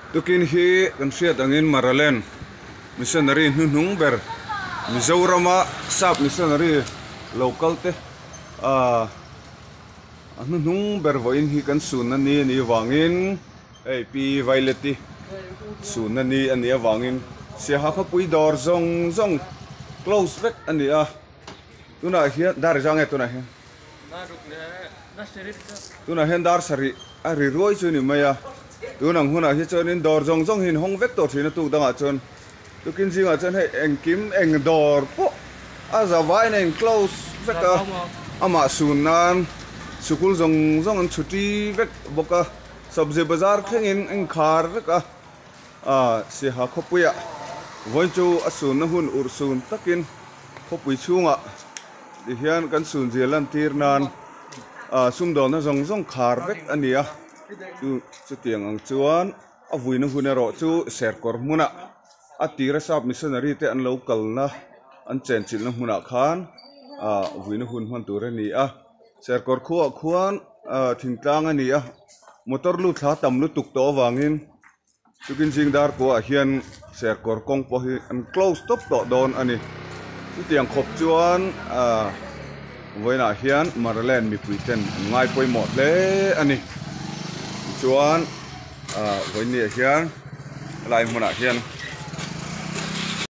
Tukin hi kan hriat angin Maraland Missionary hnuhnung ber Mizorama sap missionary lo kal te ahh a hnuhnung ber vawiin hi kan sunna ni a nih avangin hei Pi Violet-i sunna ni a nih avangin Siaha khawpui dawr zawng zawng close vek a ni a tunah hian dar zang nge tunah hian. Tunah hian dar sarih a ri ruai chu ni mai a, tun ang hunah hi chuanin dawr zawng zawng hi inhawng vek tawh thin a tuk dangah chuan tukin zingah chuan hei engkim eng dawr pawh a za vaiin a in close vek a, amah sun nan sikul zawng zawng an chhuti vek bawk a, sabzi bazar thlengin a inkhar vek a, ah Siaha khawpuiah vawiin chu a sunna hun urh sun takin khawpui chhungah. Tihian kan sunzia lantir nan ah sumdawnna zawng zawng khar vek a ni a chu chutiang ang chuan a vuina hun erawh chu serkawr hmunah a tira sap missionary te an lo kalna an chenchilhna hmunah khan ah vuina hun hman tur a ni a serkawr khuaah khuan ah thingtlang a ni a motor lut thla tam lutuk tawh avangin. Tukin zing dar kuah hian serkawr kawng pawh hi an close tawp tawh dawn a ni. Chutiang khawp chuan ah vawiinah hian Maraland mipui ten an ngai pawimawh hle a ni. Tichuan ah vawiinniah hian helai hmunah hian.